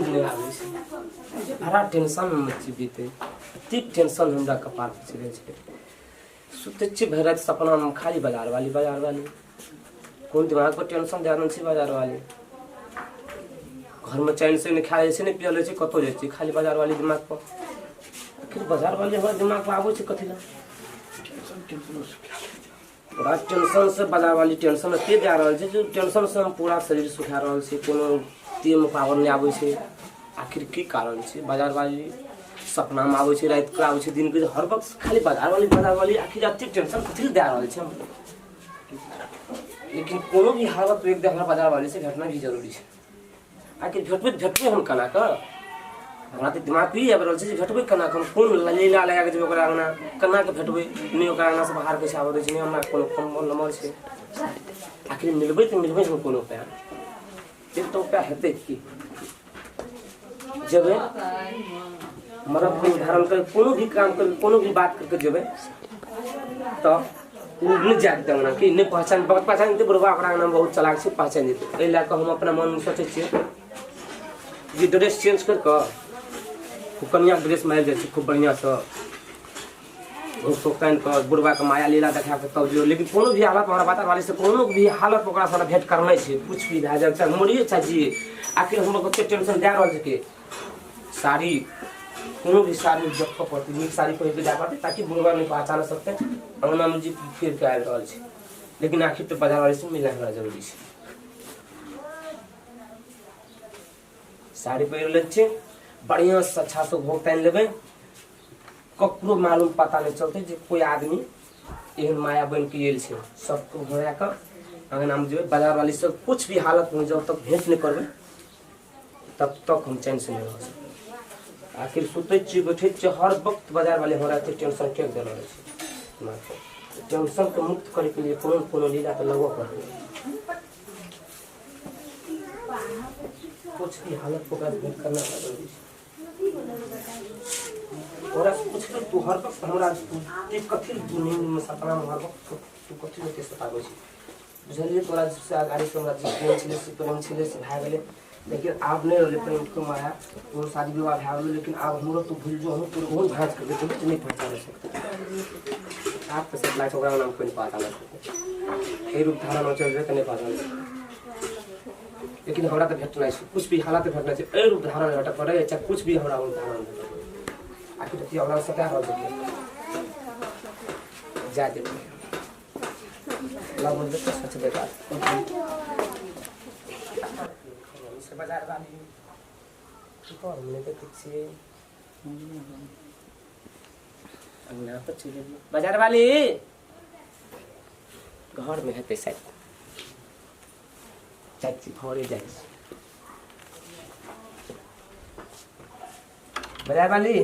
नींद नहि आबै छै। बड़ा टेंशनमे छी बीते, एतेक टेंशन हमरा कपार पर चढ़ै छै। सुतै छी भरि राति सपनामे खाली बाजार वाली, बाजार वाली। कोन दिमाग पर टेंशन दए देने छै बाजार वाली। घरमे चैन से नहि खाइ छै, नहि पियल छै, कतहु जाइ छी खाली बाजार वाली दिमाग पर। आखिर बाजार वाली हमरा दिमाग पर आबै छै कथी लए? पूरा टेंशन से बाजार वाली टेंशन एते दए रहल छै जे टेंशन से हम पूरा शरीर सुखा रहल छी, कोनो देहमे पावर नहि आबै छै। आखिर की कारण छै? बाजार वाली सपनामे आबै छै, रातिके आबै छै, दिनके, हर वक्त खाली बाजार वाली, बाजार वाली। आखिर एते टेंशन कथी लए दए रहल छै? लेकिन कोनो भी हालत एक हमरा बाजार वाली से भेटना भी जरूरी छै। आखिर भेटबै तऽ भेटबै हम केना कऽ? हमरा तऽ दिमाग ई आबि रहल छै जे भेटबै केना कऽ, हम कोन लीला लगा कऽ जेबै ओकरा अङ्गना, केना कऽ भेटबै? नहि ओकरा अङ्गनासँ बाहर कैसे आबऽ दै छै, नहि हमरा कोनो फोन नंबर छै। आखिर मिलबै तऽ मिलबै हम कोनो उपाय, एक तऽ उपाय हेतै की? जेबै मरद के धारण कर कोनो भी काम कर, कोनो भी बात करके जेबै तऽ ओ नहि जाय देतै अंगना कि नहि पहचान पहचान जेतै। बुढ़बा ओकरा अंगना बहुत चलाक छै, पहचान जेतै। एहि लए कऽ हम अपना मनमे सोचै छियै जे ड्रेस चेंज करि कऽ खूब कनियाके ड्रेसमे आबि जाइ छै, खूब बढ़िआँसँ तानि कऽ बुढ़बाके माया लीला देखा कऽ तब जो। लेकिन कोनो भी हालत हमरा बाजार वाली से कोनो भी हालत ओकरा से भेंट करना छै, कुछ भी भए जाए, चाहे मरिए चाहे जिए। आखिर हमरा कते टेंशन दए रहल छै कि साड़ी, कोनो भी साड़ी देखऽ पड़तै, नीक साड़ी पहिर कऽ जाय पड़तै ताकि बुढ़बा नहि पहचान सकतै। अंगनामे जी फिर कऽ आबि रहल छै, लेकिन आखिर तऽ बाजार वाली से मिलना हमरा जरूरी छै। साड़ी पहिर लै छियै बढ़िआँसँ, अच्छासँ घोघ तानि लेबै, ककरो मालूम पता नहि चलतै जे कोइ आदमी एहन माया बनि कऽ आयल छै। सबके घुरा कऽ अङ्गनामे जेबै, बाजारवाली सब कुछ भी हालत में जब तक भेंट नहि करबै तब तक हम चैन से नहि रह सकबै। आखिर सुतै छियै, बैठै छियै, हर वक्त बाजारवाली हमरा एते टेंशन किएक देने रहै छै दिमागपर? टेंशनके मुक्त करैके लिए कोनो कोनो लीला तऽ लगबऽ पड़तै। कुछ भी हालत ओकरा भेंट करना जरूरी छै। ओकरा से पुछबै, तू हर वक्त हमरा तू ते कथी तू नींद में सपना में हर वक्त तू कथी होते सताबै छी? बुझलियै, तोरा से अगाड़ी से हमरा जे प्रेम छलै से प्रेम छलै, से भए गेलै, लेकिन आब नहि रहलै प्रेमके माया। तोरो शादी विवाह भए गेलै, लेकिन आब हमरो तू भूलि जो, हम तोरो ओहन भाँज करबै जे नहि पहचानै सकतै। आब तऽ सब लागै छै ओकरा नाम कोइ नहि पहचानै सकतै। एहि रूप धारण चलि जेबै तऽ नहि पहचानै सकतै, लेकिन हमरा तऽ भेटनाइ छै, कुछ भी हालत भेटनाइ छै। एहि रूप धारण भेटऽ पड़ै चाहे कुछ भी, हमरा रूप धारण भेटऽ पड़ै। आखिर अथी हमरा सता रहल छै, जा देबै लग तऽ सोचबै बात बाजार वाली की कर नहि देखै छियै। अंगना पर चलि गेलियै। बाजार वाली घरमे हेतै शायद। जाइ छी, घरे जाइ छी। बाजार वाली।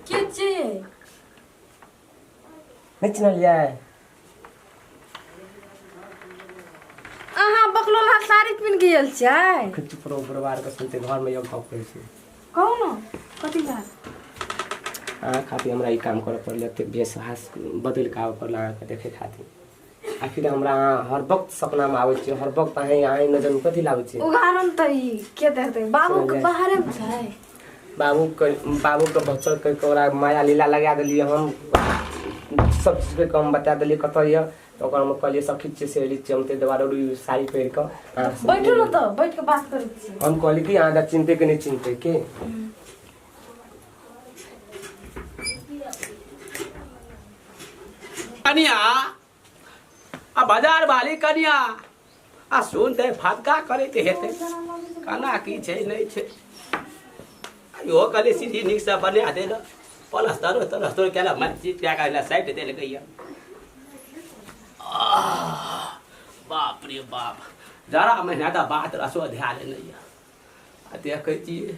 के छियै? नहि चिन्हलियै? अहाँ बकलोला साड़ी पिन्ह के गेल छियै? चुप रहो, बुढ़वा आरके सुनते घरमे यौ गप करै छै। कहू ने, कथी भेल? अहाँ खातिर हमरा ई काम करऽ पड़लै, एतेक भेष भाष बदलि कऽ आबऽ पड़ल अहाँके देखै खातिर। आखिर हमरा अहाँ हर वक्त सपनामे आबै छियै, हर वक्त अहेँ अहेँ नजरमे कथी लाबै छियै? उघारन तऽ ई के देखतै? बाबू के बाहरे मे छै। बाबूके बाबूके बचल करि कऽ ओकरा माया लीला लगा देलियै। हम सब चीजके हम बता देलियै कतऽ यऽ, तऽ ओकर हम कहलियै सखी छियै, सहेली छियै हम, ताहि दुआरे ई साड़ी पहिर कऽ अहाँ बैठू ने, तऽ बैठ के बात करै छी। हम कहली कि अहाँ चिन्हतै कि नहि चिन्हतै के। कनिया आ बाजार वाली कनिया आ सुनते फटका करैत हेतै, केना की छै नहि छै। इहो कहली सीढ़ी नीकसँ बना देल, पलस्तर तलस्तर केला मस्जिद कए कऽ साटि देलकैया। बाप रे बाप, जरा महीना तऽ बात रसो ध्यान नहि यऽ। आ देखै छियै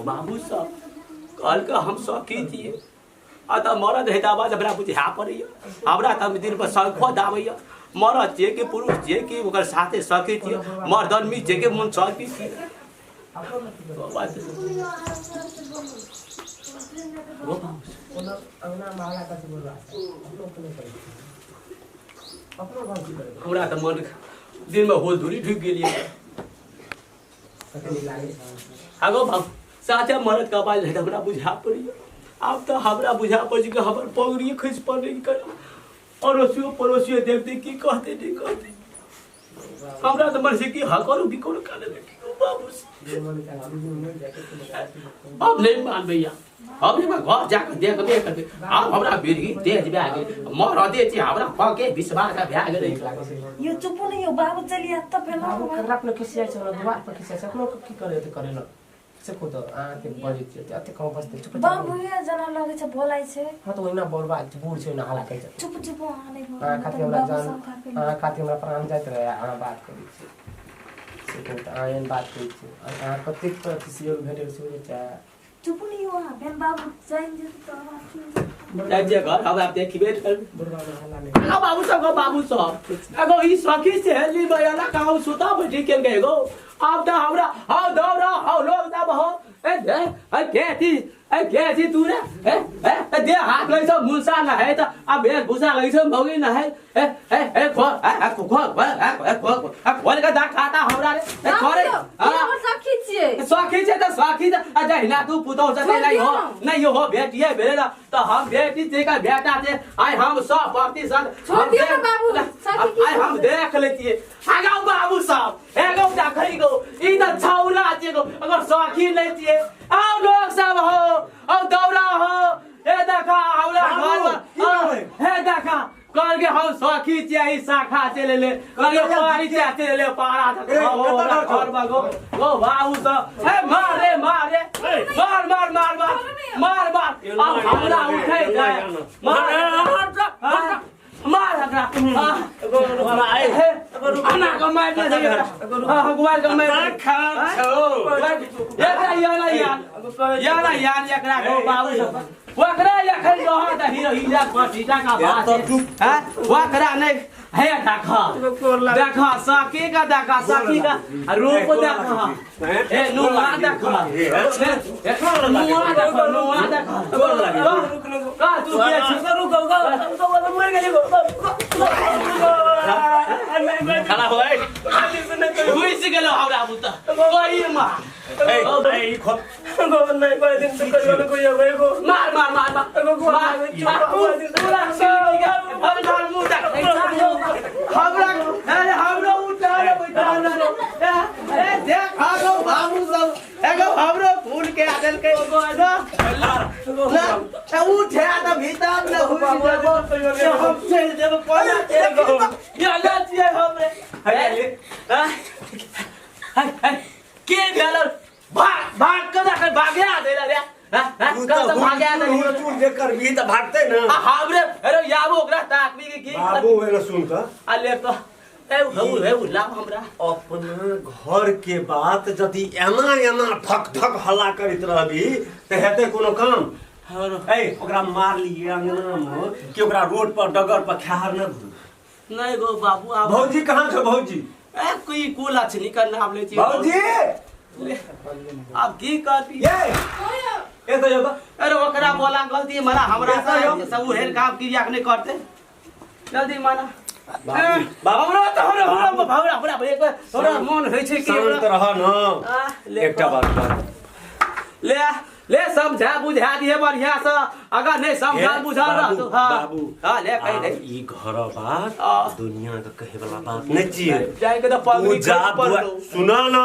बाबू सब कहलकै हम सखी छियै आ तऽ मरद हेतै आवाज हमरा बुझा पड़ैया। हमरा तऽ दिन पर शंखो दाबैया, मरद छियै कि पुरुष छियै कि ओकर साथे सखी छियै, मर्दनमी छियै कि मुन सखी छियै। अपनो गाँव की करबै हमरा तऽ मन दिनमे होल धूरी ढुकि गेलियै कते नीक लागै छै आगो बाबू साचे मरद के आवाज रहै तऽ हमरा बुझा पड़ैए आब तऽ हमरा बुझा पड़ै छै कि हमर पगड़िए खसि पड़लै कि केना अड़ोसियो पड़ोसियो देखतै की कहतै नहि कहतै हमरा तऽ मन छै कि हकरू बिकरू कर लेबै की बाबू से। हम नहि मानबै या हम नहि घर जाके देखबे करबै आब हमरा बिरही तेज भए गेल मरदे छै हमरा पके विश्वास भए गेलै यो चुपू नहीं यो बाबू चली आत तऽ फेर बाबू ककरा अपने खिसियाइ छै हमरा दुआर पर खिसियाइ छै अपनो की करे तऽ करे न से को तऽ अहाँके बजै छियै एते कम बजतै चुप बाबू ये जना लगै छै बोलाइ छै हँ तऽ ओहिना बोलबा बूढ़ छै ओहिना हल्ला करै छै चुप चुप अहाँ नहि बोलू अहाँ खातिर हमरा बाबू जान सब खा पी अहाँ खातिर हमरा प्राण जाइत रहै अहाँ बात करै छियै से कहू तऽ अहाँ एहन बात करै छियै अहाँ कतेक तऽ अथी सहयोग भेटल से बुझै छियै चुप नहीं हो अहाँ फेर बाबू जानि जेतै तऽ आवाज सुनि जेतै। जाइ छियै घर हम आब देखबे करबै बुढ़बा मे हल्ला नहि आ बाबू सब गो बाबू सब एगो ई सखी सहेली बयाना कहाँ सुता बैठी केल गए गो आब तऽ हमरा हौ दौड़ा हौ लोग सब हो ए दे ए के थी ए के थी तू रे ए ए ए दे हाथ लै सब मुसा न है त आ वेशभूषा लै सब मौगी न है ए ए ए खो ए ए खो खो ए ए खो ए खोल के दा खाता हमरा रे ए बाबू खोरे यौ, ई हमर सखी छियै सखी छै तऽ सखी तऽ आ जहिना तू पुतहु छै छोड़ि नहि दियौ हो ने। नहि हो बेटिए भेलै ने तऽ हम बेटी छै का बेटा छै आइ हम सब प्रतिशत छोड़ि हम दियौ ने देख- बाबू, सखी की आइ हम करबै? देख लेतियै आगाँ बाबू सब एगो देखै गो ई तऽ छौरा छै गो अगर सखी लै छियै आउ लोग सब हो आउ दौड़ा हो हे देखा हमरा बाबू, घर की भेलै? हे देखा कहलकै हम सखी छियै ई शाखा चलि एलै कहलकै पारी छियै चलि एलै पारा ए, कतऽ घर छौ? घर में गो गो बाबू सब हे मार रे मार रे मार मार मार मार मार मार अब हमरा उठै जाय मार मार एकरा हे अना के मार दे हां मार के मार एकरा यार यार यार यार एकरा गो बाबू सब ओकरा एखन रहत तऽ हीरो हीरा घसीटा का बात है हैं ओकरा नहीं हे देख देख सखी का देख सखी का रूप देख हे नुआ देख हे नुआ देख नुआ देख का तू के छी खड़ा हो ए घुसि गेलो हमरा बुता कोई मार ए ए ई खोल मार मार मार मार मार मार पूरा हम मार मुंह देख हमरा अरे हमरो उठा रे बैठा रे ए देख आगो बाबू सब एगो हमरो फूल के आदल के ना ना ए उठे त भीतर न घुसि देबो से हम चल देबो कोना चल देबो या ना छियै हमरे के भेल भाग भाग के देख भागे आ देला रे हैं हैं तू कल तऽ तऽ भागे आ हुल देली चूल जे करबी तऽ भागतै ने आ हमरे अरे याबो ओकरा ताकबी के की बाबू एना सुन तऽ आ ले तो ए हौ हे लाव हमरा अपना घर के बात यदि एना एना ठक ठक हल्ला करैत रहबी तऽ हेतै कोनो काम ए ओकरा मारलियै अंगना मे कि ओकरा रोड पर डगर पर खेहार न घुरू नहीं गो बाबू आब भौजी कहाँ छौ भौजी ए कोई कुल अछनी का नाम ले छी भौजी ले, अब की करबी ये ए तो यो अरे ओकरा बोला गलती मारा हमरा ऐसा यो। सब उहेल काम क्रिया नहीं करते जल्दी माना बाबू हमरा तऽ हमरा हमरा हमरा हमरा एक बार हमरा मन होइ छै कि शांत हमरा रह न आ, ले एकटा बात कह ले ले समझा बुझा दिए बढ़िया से अगर नहीं समझा हे, बुझा रह बाबू, तो हाँ बाबू हाँ ले कहि दे आब ई घर बात आ। दुनिया के कहे वाला बात नहीं छियै जाय के तऽ तू पगड़ी जा खसि दुआ पड़लौ। सुना ना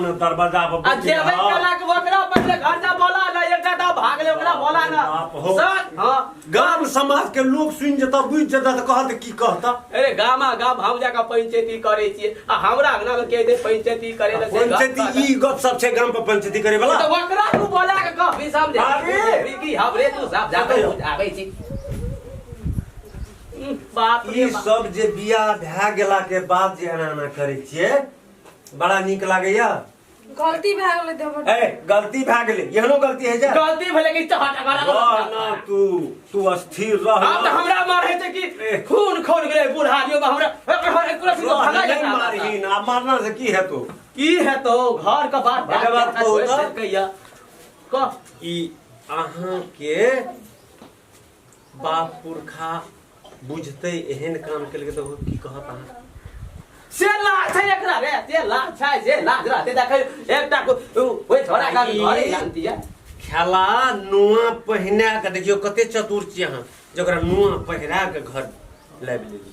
ना दरवाजा पर आ जेबै कला के ओकरा पहिले घर जा बोला ना एकटा तऽ भागले ओकरा बोला ना बाप हो। सर हाँ गाम समाज के लोग सुनि जेता बुझि जेता तऽ कहत की कहता अरे गामा गाम हम जाके पंचायती करै छियै आ हमरा अंगना मे के दे पंचायती करे ला से पंचायती ई गप सब छै गाम पर पंचायती करे वाला तऽ ओकरा तू बोला के कहबी समझे अरे! की हमरे तू सब जाके बुझाबै छी बाप रे ई बाप। सब जे बियाह भए गेला के बाद जे एना एना करै छियै बड़ा नीक लागैया गलती भए गेलै तऽ हमर ए गलती भए गेलै एहनो गलती होइ छै गलती भेलै कि चहट रह ना तू तू स्थिर रह आब तऽ हमरा मारै छै कि ए। खून खोल गेलै बूढ़ा दियौ हमरा एकरा रह, नहि मारही ना मारना से की हेतौ की हेतौ घर के बात एकर बात कहू तऽ? कहिया कह ई अहाँके बाप पुरखा बुझतै एहन काम केलकै तऽ ओ की कहत अहाँ से लाज छै एकरा रे से लाज छै से लाज रहते देखै एकटा ओहि छोड़ा के घरे जानती है खेला नुआ पहिना के देखियौ कते चतुर छी अहाँ जे ओकरा नुआ पहिरा के घर लाबि लेली।